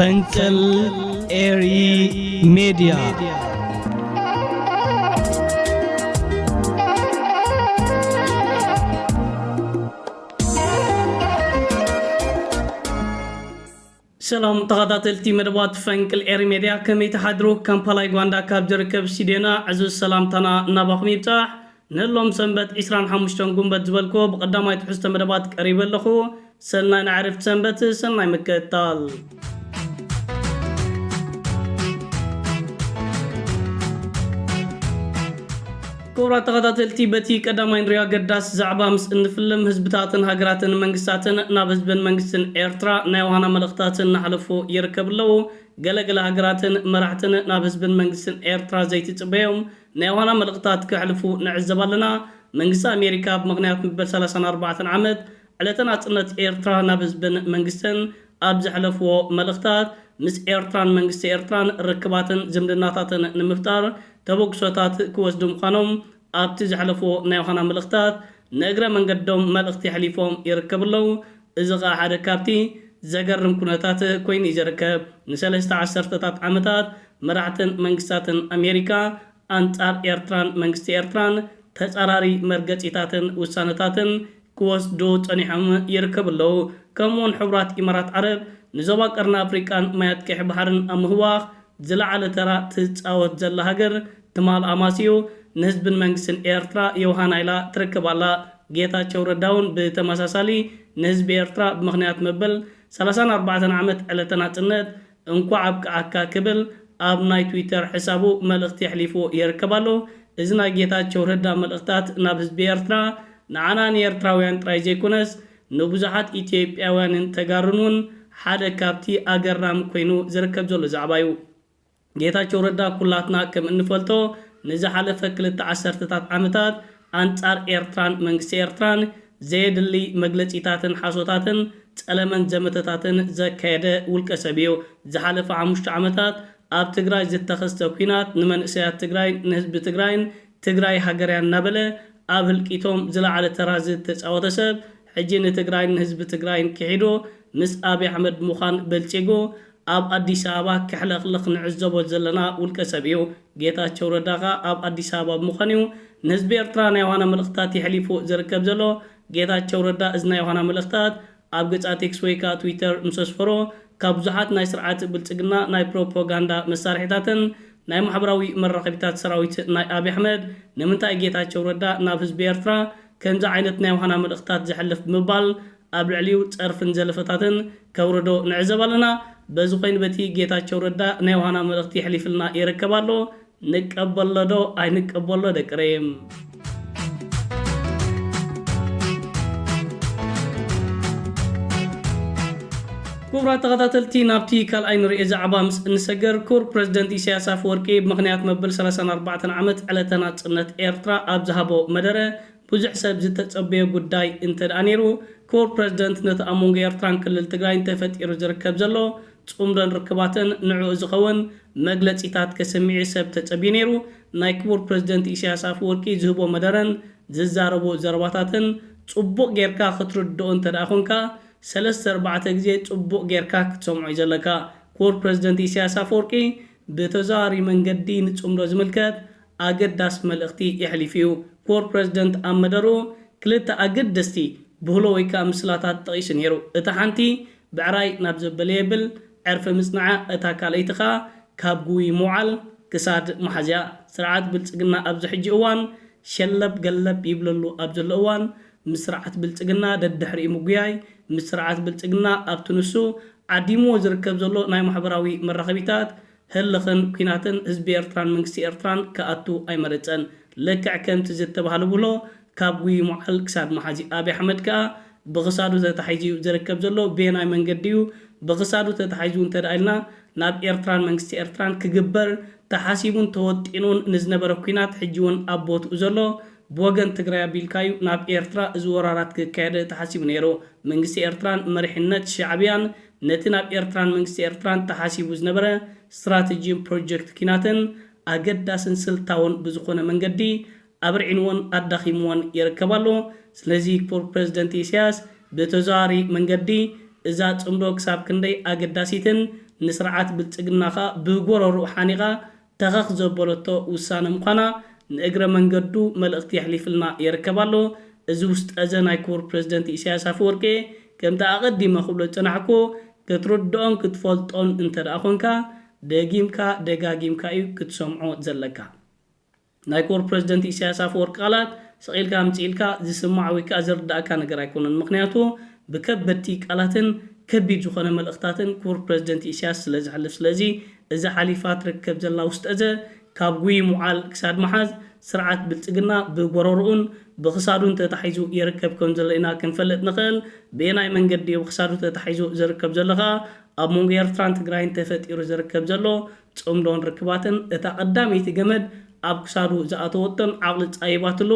ፈንቅል ኤሪ ሜድያ። ሰላም ተኸታተልቲ መደባት ፈንቅል ኤሪ ሜድያ፣ ከመይ ትሓድሩ? ካምፓላ ዩጋንዳ ካብ ዝርከብ ስቱዲዮና ዕዙዝ ሰላምታና ናባኹም ይብጻሕ። ንሎም ሰንበት ዕስራን ሓሙሽተን ጉንበት ዝበልክዎ ብቐዳማይ ትሕዝቶ መደባት ቀሪበ ኣለኹ። ሰናይ ንዕርፍቲ ሰንበት፣ ሰናይ ምክትታል። ክቡራት ተኸታተልቲ፣ በቲ ቀዳማይ ንሪኦ ኣገዳሲ ዛዕባ ምስ እንፍልም፣ ህዝብታትን ሃገራትን መንግስታትን ናብ ህዝብን መንግስትን ኤርትራ ናይ ዋህና መልእኽታት እናሕለፉ ይርከቡ ኣለዉ። ገለገለ ሃገራትን መራሕትን ናብ ህዝብን መንግስትን ኤርትራ ዘይትጽበዮም ናይ ዋህና መልእኽታት ከሕልፉ ንዕዘብ ኣለና። መንግስቲ ኣሜሪካ ብምኽንያት መበል ሰላሳን ኣርባዕተን ዓመት ዕለተ ናጽነት ኤርትራ ናብ ህዝብን መንግስትን ኣብ ዘሕለፍዎ መልእኽታት፣ ምስ ኤርትራን መንግስቲ ኤርትራን ርክባትን ዝምድናታትን ንምፍጣር ተበግሶታት ክወስዱ ምዃኖም ኣብቲ ዘሕለፍዎ ናይ ዋህና መልእኽታት ንእግረ መንገዶም መልእኽቲ ኣሕሊፎም ይርከቡ ኣለዉ። እዚ ኸኣ ሓደ ካብቲ ዘገርም ኩነታት ኮይኑ እዩ ዝርከብ። ንሰለስተ ዓሰርተታት ዓመታት መራሕትን መንግስታትን ኣሜሪካ ኣንጻር ኤርትራን መንግስቲ ኤርትራን ተጻራሪ መርገጺታትን ውሳነታትን ክወስዱ ጸኒሖም ይርከቡ ኣለዉ። ከምኡውን ሕቡራት ኢማራት ዓረብ ንዞባ ቀርኒ ኣፍሪቃን ማያት ቀይሕ ባሕርን ኣብ ምህዋኽ ዝለዓለ ተራ ትጻወት ዘላ ሃገር ትማል ኣማስዩ ንህዝብን መንግስትን ኤርትራ የውሃና ኢላ ትርከብ ኣላ። ጌታቸው ረዳ እውን ብተመሳሳሊ ንህዝቢ ኤርትራ ብምኽንያት መበል ሰላሳን ኣርባዕተን ዓመት ዕለተ ናጽነት እንኳዕ ኣብቅዓካ ክብል ኣብ ናይ ትዊተር ሕሳቡ መልእኽቲ ኣሕሊፉ ይርከብ ኣሎ። እዚ ናይ ጌታቸው ረዳ መልእኽታት ናብ ህዝቢ ኤርትራ ንዓና ንኤርትራውያን ጥራይ ዘይኮነስ ንብዙሓት ኢትዮጵያውያንን ተጋሩን እውን ሓደ ካብቲ ኣገራሚ ኮይኑ ዝርከብ ዘሎ ዛዕባ እዩ። ጌታቸው ረዳ ኩላትና ከም እንፈልጦ ንዝሓለፈ ክልተ ዓሰርተታት ዓመታት ኣንጻር ኤርትራን መንግስቲ ኤርትራን ዘየድሊ መግለጺታትን ሓሶታትን ጸለመን ዘመተታትን ዘካየደ ውልቀ ሰብ እዩ። ዝሓለፈ ሓሙሽተ ዓመታት ኣብ ትግራይ ዝተኸስተ ኲናት ንመንእሰያት ትግራይን ንህዝቢ ትግራይን ትግራይ ሃገርያን እናበለ ኣብ ህልቂቶም ዝለዓለ ተራ ዝተጻወተ ሰብ፣ ሕጂ ንትግራይን ንህዝቢ ትግራይን ክሒዱ ምስ ኣብይ ኣሕመድ ምዃን በልጺጉ ኣብ ኣዲስ ኣበባ ክሕለኽልኽ ንዕዘቦ ዘለና ውልቀ ሰብ እዩ። ጌታቸው ረዳ ኸኣ ኣብ ኣዲስ ኣበባ ብምዃን እዩ ንህዝቢ ኤርትራ ናይ ዋና መልእኽታት የሕሊፉ ዝርከብ ዘሎ። ጌታቸው ረዳ እዚ ናይ ዋና መልእኽታት ኣብ ገጻት ኤክስ ወይ ከኣ ትዊተር ምስ ኣስፈሮ፣ ካብ ብዙሓት ናይ ስርዓት ብልጽግና ናይ ፕሮፓጋንዳ መሳርሒታትን ናይ ማሕበራዊ መራኸቢታት ሰራዊት ናይ ኣብይ ኣሕመድ፣ ንምንታይ ጌታቸው ረዳ ናብ ህዝቢ ኤርትራ ከምዚ ዓይነት ናይ ዋህና መልእኽታት ዘሕልፍ ብምባል ኣብ ልዕሊኡ ጸርፍን ዘለፈታትን ከውርዶ ንዕዘብ ኣለና። በዚ ኮይኑ በቲ ጌታቸው ረዳ ናይ ዋህና መልእኽቲ የሕሊፍልና ይርከብ ኣሎ። ንቀበሎ ዶ ኣይንቀበሎ ደቂ ሬም? ክቡራት ተኸታተልቲ፣ ናብቲ ካልኣይ ንርእዮ ዛዕባ ምስ እንሰገር፣ ክቡር ፕረዚደንት ኢሳያስ ኣፈወርቂ ብምኽንያት መበል ሰላሳን ኣርባዕተን ዓመት ዕለተ ናጽነት ኤርትራ ኣብ ዝሃቦ መደረ፣ ብዙሕ ሰብ ዝተጸበዮ ጉዳይ እንተ ደኣ ነይሩ፣ ክቡር ፕረዚደንት ነቲ ኣብ መንጎ ኤርትራን ክልል ትግራይን ተፈጢሩ ዝርከብ ዘሎ ጽምዶን ርክባትን ንዕኡ ዝኸውን መግለጺታት ከሰምዕ ሰብ ተጸብዩ ነይሩ። ናይ ክቡር ፕረዚደንት ኢሳያስ ኣፈወርቂ ዝህቦ መደረን ዝዛረቦ ዘረባታትን ጽቡቕ ጌርካ ክትርድኦ እንተ ደኣ ኾንካ፣ ሰለስተ ኣርባዕተ ግዜ ጽቡቕ ጌርካ ክትሰምዖ እዩ ዘለካ። ክቡር ፕረዚደንት ኢሳያስ ኣፈወርቂ ብተዘዋዋሪ መንገዲ ንጽምዶ ዝምልከት ኣገዳሲ መልእኽቲ የሕሊፉ እዩ። ክቡር ፕረዚደንት ኣብ መደርኡ ክልተ ኣገደስቲ ብህሎ ወይ ከኣ ምስላታት ጠቒሱ ነይሩ። እታ ሓንቲ፣ ብዕራይ ናብ ዘበለ የብል፣ ዕርፊ ምጽንዓ፣ እታ ካልኣይቲ ከኣ ካብ ግውይ ምውዓል ክሳድ መሓዝያ። ስርዓት ብልጽግና ኣብዚ ሕጂ እዋን ሸለብ ገለብ ይብለሉ ኣብ ዘሎ እዋን፣ ምስ ስርዓት ብልጽግና ደድሕሪኡ ምጉያይ፣ ምስ ስርዓት ብልጽግና ኣብቲ ንሱ ዓዲምዎ ዝርከብ ዘሎ ናይ ማሕበራዊ መራኸቢታት ህልኽን ኲናትን ህዝቢ ኤርትራን መንግስቲ ኤርትራን ክኣቱ ኣይመረጸን። ልክዕ ከምቲ ዝተባህለ ብሎ፣ ካብ ጉይ ሞዓል ክሳድ መሓዚ ኣብይ ኣሕመድ ከኣ ብኽሳዱ ተታሒዙ እዩ ዝርከብ ዘሎ። በየናይ መንገዲ እዩ ብኽሳዱ ተታሒዙ እንተ ደኣ ኢልና፣ ናብ ኤርትራን መንግስቲ ኤርትራን ክግበር ተሓሲቡን ተወጢኑን ንዝነበረ ኲናት ሕጂ እውን ኣብ ቦትኡ ዘሎ፣ ብወገን ትግራይ ኣቢልካ እዩ ናብ ኤርትራ እዚ ወራራት ክካየድ ተሓሲቡ ነይሩ። መንግስቲ ኤርትራን መሪሕነት ሻዕብያን ነቲ ናብ ኤርትራን መንግስቲ ኤርትራን ተሓሲቡ ዝነበረ ስትራተጂን ፕሮጀክት ኲናትን ኣገዳስን ስልታውን ብዝኾነ መንገዲ ኣብርዒንዎን ኣዳኺምዎን ይርከብ ኣሎ። ስለዚ ክቡር ፕረዚደንት ኢሳያስ ብተዘዋዋሪ መንገዲ እዛ ጽምዶ ክሳብ ክንደይ ኣገዳሲትን ንስርዓት ብልጽግና ከኣ ብጎረርኡ ሓኒቓ ተኸኽ ዘበለቶ ውሳነ ምዃና ንእግረ መንገዱ መልእኽቲ የሕሊፍልና ይርከብ ኣሎ። እዚ ውስጠዘ ናይ ክቡር ፕረዚደንት ኢሳያስ ኣፈወርቂ፣ ከምቲ ኣቐዲመ ክብሎ ዝጸናሕኩ፣ ክትርድኦን ክትፈልጦን እንተ ደኣ ኾንካ፣ ደጊምካ ደጋጊምካ እዩ ክትሰምዖ ዘለካ። ናይ ክቡር ፕረዚደንት ኢሳያስ ኣፈወርቂ ቃላት ስቕ ኢልካ ኣምጽእ ኢልካ ዝስማዕ ወይ ከኣ ዝርዳእካ ነገር ኣይኮነን። ምኽንያቱ ብከበድቲ ቃላትን ከቢድ ዝኾነ መልእኽታትን ክቡር ፕረዚደንት ኢሳያስ ስለ ዝሕልፍ፣ ስለዚ እዛ ሓሊፋ ትርከብ ዘላ ውስጠዘ ካብ ጉይ ምውዓል ክሳድ ምሓዝ ስርዓት ብልጽግና ብጎረርኡን ብኽሳዱን ተታሒዙ ይርከብ ከም ዘሎ ኢና ክንፈልጥ ንኽእል። ብየናይ መንገዲ እዩ ብኽሳዱ ተታሒዙ ዝርከብ ዘሎ ከኣ ኣብ መንጎ ኤርትራን ትግራይን ተፈጢሩ ዝርከብ ዘሎ ጽምዶን ርክባትን እታ ቀዳመይቲ ገመድ ኣብ ክሳዱ ዝኣተወቶን ዓቕሊ ጻይባትሉ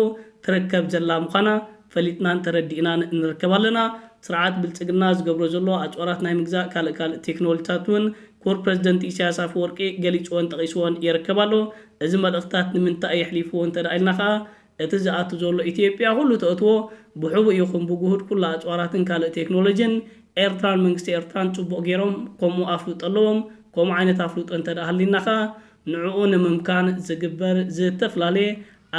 ትርከብ ዘላ ምዃና ፈሊጥናን ተረዲእናን ንርከብ ኣለና። ስርዓት ብልጽግና ዝገብሮ ዘሎ ኣጽዋራት ናይ ምግዛእ ካልእ ካልእ ቴክኖሎጂታት እውን ክቡር ፕረዚደንት ኢሳያስ ኣፈወርቂ ገሊጽዎን ጠቒስዎን ይርከብ ኣሎ። እዚ መልእኽታት ንምንታይ የሕሊፍዎ እንተ ደኣ ኢልና ከኣ እቲ ዝኣቱ ዘሎ ኢትዮጵያ ኩሉ ተእትዎ ብሕቡእ ይኹን ብጉሁድ ኩሉ ኣጽዋራትን ካልእ ቴክኖሎጂን ኤርትራን መንግስቲ ኤርትራን ጽቡቕ ገይሮም ከምኡ ኣፍልጦ ኣለዎም። ከምኡ ዓይነት ኣፍልጦ እንተ ደኣ ሃሊና ከኣ ንዕኡ ንምምካን ዝግበር ዝተፈላለየ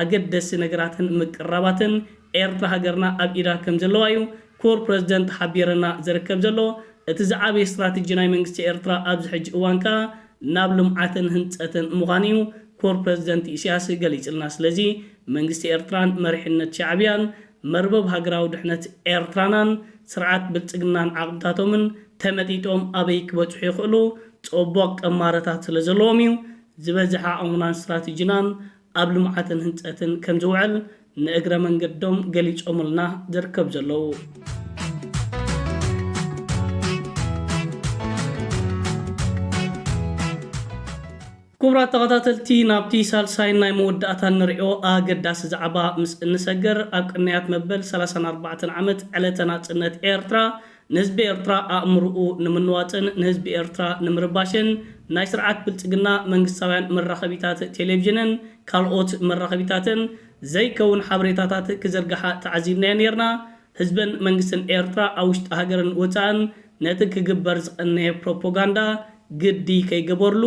ኣገደስቲ ነገራትን ምቅርራባትን ኤርትራ ሃገርና ኣብ ኢዳ ከም ዘለዋ እዩ ክቡር ፕረዚደንት ሓቢረና ዝርከብ ዘሎ። እቲ ዝዓበየ ስትራተጂ ናይ መንግስቲ ኤርትራ ኣብዚ ሕጂ እዋን ከኣ ናብ ልምዓትን ህንጸትን ምዃን እዩ ክቡር ፕረዚደንት ኢሳያስ ገሊጽልና። ስለዚ መንግስቲ ኤርትራን መሪሕነት ሻዕብያን መርበብ ሃገራዊ ድሕነት ኤርትራናን ስርዓት ብልጽግናን ዓቕምታቶምን ተመጢጦም ኣበይ ክበጽሑ ይኽእሉ ጽቡቕ ቅማረታት ስለ ዘለዎም እዩ ዝበዝሐ ዓቕምናን ስትራተጂናን ኣብ ልምዓትን ህንጸትን ከም ዝውዕል ንእግረ መንገዶም ገሊጾምልና ዝርከብ ዘለዉ። ክቡራት ተኸታተልቲ፣ ናብቲ ሳልሳይን ናይ መወዳእታን ንሪኦ ኣገዳሲ ዛዕባ ምስ እንሰግር፣ ኣብ ቅንያት መበል ሰላሳን ኣርባዕተን ዓመት ዕለተ ናጽነት ኤርትራ፣ ንህዝቢ ኤርትራ ኣእምርኡ ንምንዋጽን ንህዝቢ ኤርትራ ንምርባሽን፣ ናይ ስርዓት ብልጽግና መንግስታውያን መራኸቢታት ቴሌቪዥንን ካልኦት መራኸቢታትን ዘይከውን ሓበሬታታት ክዝርግሓ ተዓዚብናዮ ነይርና። ህዝብን መንግስትን ኤርትራ ኣብ ውሽጢ ሃገርን ወጻእን ነቲ ክግበር ዝቐነየ ፕሮፓጋንዳ ግዲ ከይገበርሉ፣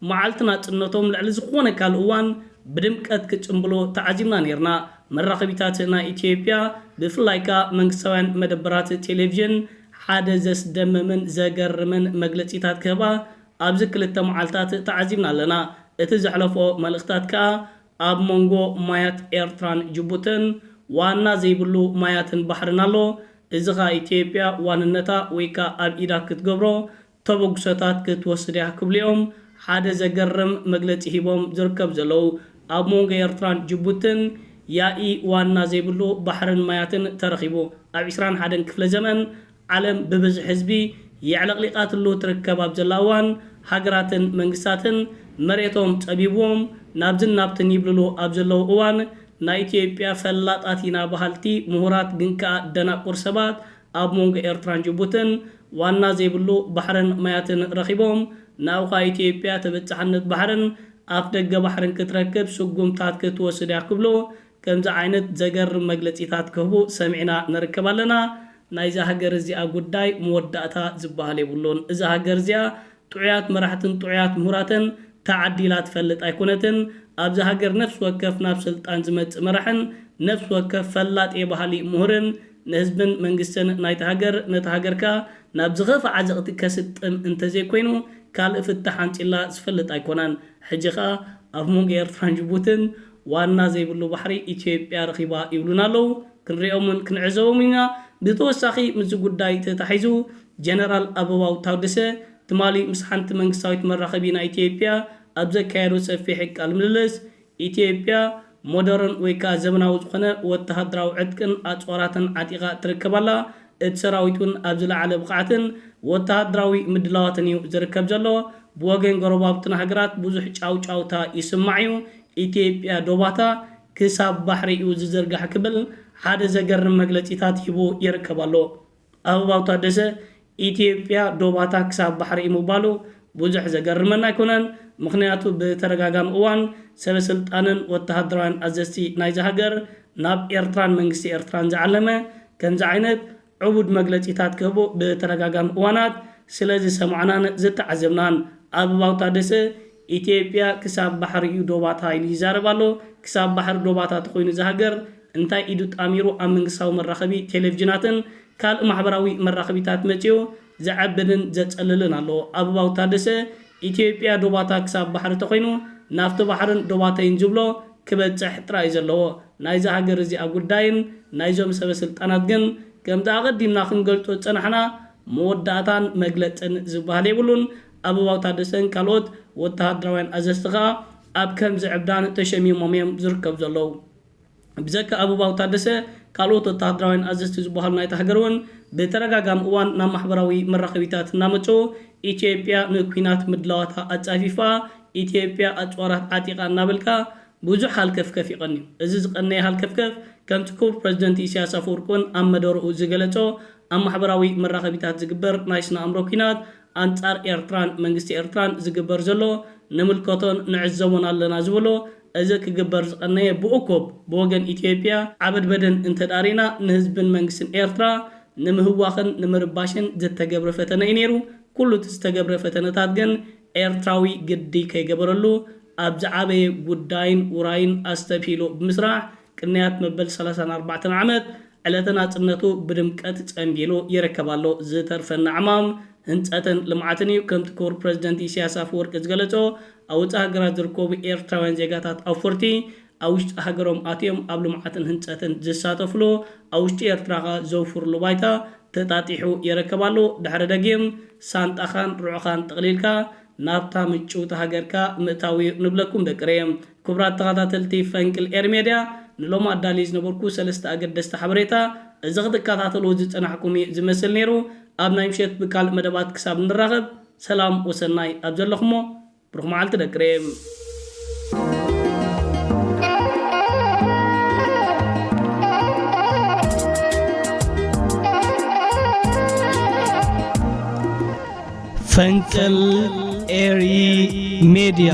መዓልቲ ናጽነቶም ልዕሊ ዝኾነ ካልእ እዋን ብድምቀት ክጽንብሎ ተዓዚብና ነይርና። መራኸቢታት ናይ ኢትዮጵያ፣ ብፍላይ ከኣ መንግስታውያን መደበራት ቴሌቪዥን፣ ሓደ ዘስደምምን ዘገርምን መግለጺታት ክህባ ኣብዚ ክልተ መዓልታት ተዓዚብና ኣለና። እቲ ዘሕለፎ መልእኽታት ከኣ ኣብ መንጎ ማያት ኤርትራን ጅቡትን ዋና ዘይብሉ ማያትን ባሕርን ኣሎ። እዚ ኸኣ ኢትዮጵያ ዋንነታ ወይ ከኣ ኣብ ኢዳ ክትገብሮ ተበግሶታት ክትወስድ እያ ክብሉ እዮም ሓደ ዘገርም መግለጺ ሂቦም ዝርከብ ዘለዉ። ኣብ መንጎ ኤርትራን ጅቡትን ያኢ ዋና ዘይብሉ ባሕርን ማያትን ተረኺቡ። ኣብ ዕስራን ሓደን ክፍለ ዘመን ዓለም ብብዝሒ ህዝቢ የዕለቕሊቓትሉ ትርከብ ኣብ ዘላ እዋን፣ ሃገራትን መንግስታትን መሬቶም ጸቢብዎም ናብዝን ናብትን ይብልሉ ኣብ ዘለዉ እዋን፣ ናይ ኢትዮጵያ ፈላጣት ኢና በሃልቲ ምሁራት ግን ከኣ ደናቁር ሰባት ኣብ መንጎ ኤርትራን ጅቡትን ዋና ዘይብሉ ባሕርን ማያትን ረኺቦም፣ ናብኡ ከኣ ኢትዮጵያ ተበጻሕነት ባሕርን ኣፍ ደገ ባሕርን ክትረክብ ስጉምታት ክትወስድ እያ ክብሉ ከምዚ ዓይነት ዘገርም መግለጺታት ክህቡ ሰሚዕና ንርከብ ኣለና። ናይዛ ሃገር እዚኣ ጉዳይ መወዳእታ ዝበሃል የብሉን። እዛ ሃገር እዚኣ ጥዑያት መራሕትን ጥዑያት ምሁራትን ተዓዲላ ትፈልጥ ኣይኮነትን። ኣብዚ ሃገር ነፍሲ ወከፍ ናብ ስልጣን ዝመጽእ መራሕን ነፍሲ ወከፍ ፈላጥ የበሃሊ ምሁርን ንህዝብን መንግስትን ናይታ ሃገር፣ ነታ ሃገር ከኣ ናብ ዝኸፍኣ ዓዘቕቲ ከስጥም እንተዘይኮይኑ ካልእ ፍታሕ ኣምጺላ ዝፈልጥ ኣይኮነን። ሕጂ ከኣ ኣብ መንጎ ኤርትራን ጅቡትን ዋና ዘይብሉ ባሕሪ ኢትዮጵያ ረኺባ ይብሉና ኣለዉ። ክንሪኦምን ክንዕዘቦም ኢና። ብተወሳኺ ምስዚ ጉዳይ ተታሒዙ ጀነራል ኣበባው ታደሰ ትማሊ ምስ ሓንቲ መንግስታዊት መራኸቢ ናይ ኢትዮጵያ ኣብ ዘካየዶ ሰፊሕ ቃለ ምልልስ፣ ኢትዮጵያ ሞደርን ወይ ከኣ ዘመናዊ ዝኾነ ወተሃደራዊ ዕጥቅን ኣጽዋራትን ዓጢቓ ትርከብ ኣላ። እቲ ሰራዊት እውን ኣብ ዝለዓለ ብቕዓትን ወተሃደራዊ ምድላዋትን እዩ ዝርከብ ዘሎ። ብወገን ጎረባብትና ሃገራት ብዙሕ ጫውጫውታ ይስማዕ እዩ። ኢትዮጵያ ዶባታ ክሳብ ባሕሪ እዩ ዝዝርጋሕ ክብል ሓደ ዘገርም መግለጺታት ሂቡ ይርከብ ኣሎ። ኣበባው ታደሰ ኢትዮጵያ ዶባታ ክሳብ ባሕሪ እዩ ምባሉ ብዙሕ ዘገርመና ኣይኮነን። ምኽንያቱ ብተደጋጋሚ እዋን ሰበ ስልጣንን ወተሃደራውያን ኣዘዝቲ ናይዚ ሃገር ናብ ኤርትራን መንግስቲ ኤርትራን ዝዓለመ ከምዚ ዓይነት ዕቡድ መግለጺታት ክህቡ ብተደጋጋሚ እዋናት ስለ ዝሰማዕናን ዝተዓዘብናን ኣበባው ታደሰ ኢትዮጵያ ክሳብ ባሕሪ እዩ ዶባታ ኢሉ ይዛረብ ኣሎ። ክሳብ ባሕሪ ዶባታ ተኾይኑ እዚ ሃገር እንታይ ኢዱ ጣሚሩ ኣብ መንግስታዊ መራኸቢ ቴሌቪዥናትን ካልእ ማሕበራዊ መራኸቢታት መጺኡ ዘዐብድን ዘጸልልን ኣሎ። ኣበባው ታደሰ ኢትዮጵያ ዶባታ ክሳብ ባሕሪ ተኾይኑ ናብቲ ባሕርን ዶባተይን ዝብሎ ክበጽሕ ጥራይ እዩ ዘለዎ። ናይዚ ሃገር እዚኣ ጉዳይን ናይዞም ሰበ ስልጣናት ግን ከምቲ ኣቐዲምና ክንገልጾ ዝጸናሕና መወዳእታን መግለጽን ዝበሃል የብሉን። ኣበባው ታደሰን ካልኦት ወተሃደራውያን ኣዘዝቲ ከኣ ኣብ ከምዚ ዕብዳን ተሸሚሞም እዮም ዝርከቡ ዘለዉ። ብዘካ ኣበባው ታደሰ ካልኦት ወተሃደራውያን ኣዘዝቲ ዝበሃሉ ናይታ ሃገር እውን ብተደጋጋሚ እዋን ናብ ማሕበራዊ መራኸቢታት እናመጹ ኢትዮጵያ ንኲናት ምድላዋታ ኣጻፊፋ ኢትዮጵያ ኣጽዋራት ዓጢቓ እናበልካ ብዙሕ ሃልከፍከፍ ይቐንዩ። እዚ ዝቐነየ ሃልከፍከፍ ከምቲ ክቡር ፕረዚደንት ኢሳያስ ኣፈወርቂ እውን ኣብ መደረኡ ዝገለጾ ኣብ ማሕበራዊ መራኸቢታት ዝግበር ናይ ስነ ኣእምሮ ኲናት ኣንጻር ኤርትራን መንግስቲ ኤርትራን ዝግበር ዘሎ ንምልከቶን ንዕዘቦን ኣለና ዝበሎ እዚ ክግበር ዝቐነየ ብእኮብ ብወገን ኢትዮጵያ ዓበድበደን እንተዳሪና ንህዝብን መንግስትን ኤርትራ ንምህዋኽን ንምርባሽን ዝተገብረ ፈተነ እዩ ነይሩ። ኩሉ እቲ ዝተገብረ ፈተነታት ግን ኤርትራዊ ግዲ ከይገበረሉ ኣብ ዝዓበየ ጉዳይን ውራይን ኣስተብሂሉ ብምስራሕ ቅንያት መበል ሰላሳን ኣርባዕተን ዓመት ዕለተ ናጽነቱ ብድምቀት ጸንቢሉ ይርከብ ኣሎ። ዝተርፈና ዕማም ህንጸትን ልምዓትን እዩ። ከምቲ ክቡር ፕረዚደንት ኢሳያስ ኣፈወርቂ ዝገለጾ ኣብ ውጻእ ሃገራት ዝርከቡ ኤርትራውያን ዜጋታት ኣውፈርቲ ኣብ ውሽጢ ሃገሮም ኣትዮም ኣብ ልምዓትን ህንጸትን ዝሳተፍሉ ኣብ ውሽጢ ኤርትራ ከኣ ዘውፍርሉ ባይታ ተጣጢሑ ይርከብ ኣሎ። ድሕሪ ደጊም ሳንጣኻን ርዑኻን ጠቕሊልካ ናብታ ምጭውቲ ሃገርካ ምእታው እዩ ንብለኩም ደቂ ሬም። ክቡራት ተኸታተልቲ ፈንቅል ኤር ሜድያ ንሎም ኣዳልየ ዝነበርኩ ሰለስተ ኣገደስቲ ሓበሬታ እዚ ክትከታተሉ ዝጸናሕኩም እዩ ዝመስል ነይሩ። ኣብ ናይ ምሸት ብካልእ መደባት ክሳብ ንራኸብ ሰላም ወሰናይ ኣብ ዘለኹሞ ብሩኽ መዓልቲ ደቂ ሬም። ፈንቅል ኤሪ ሜድያ።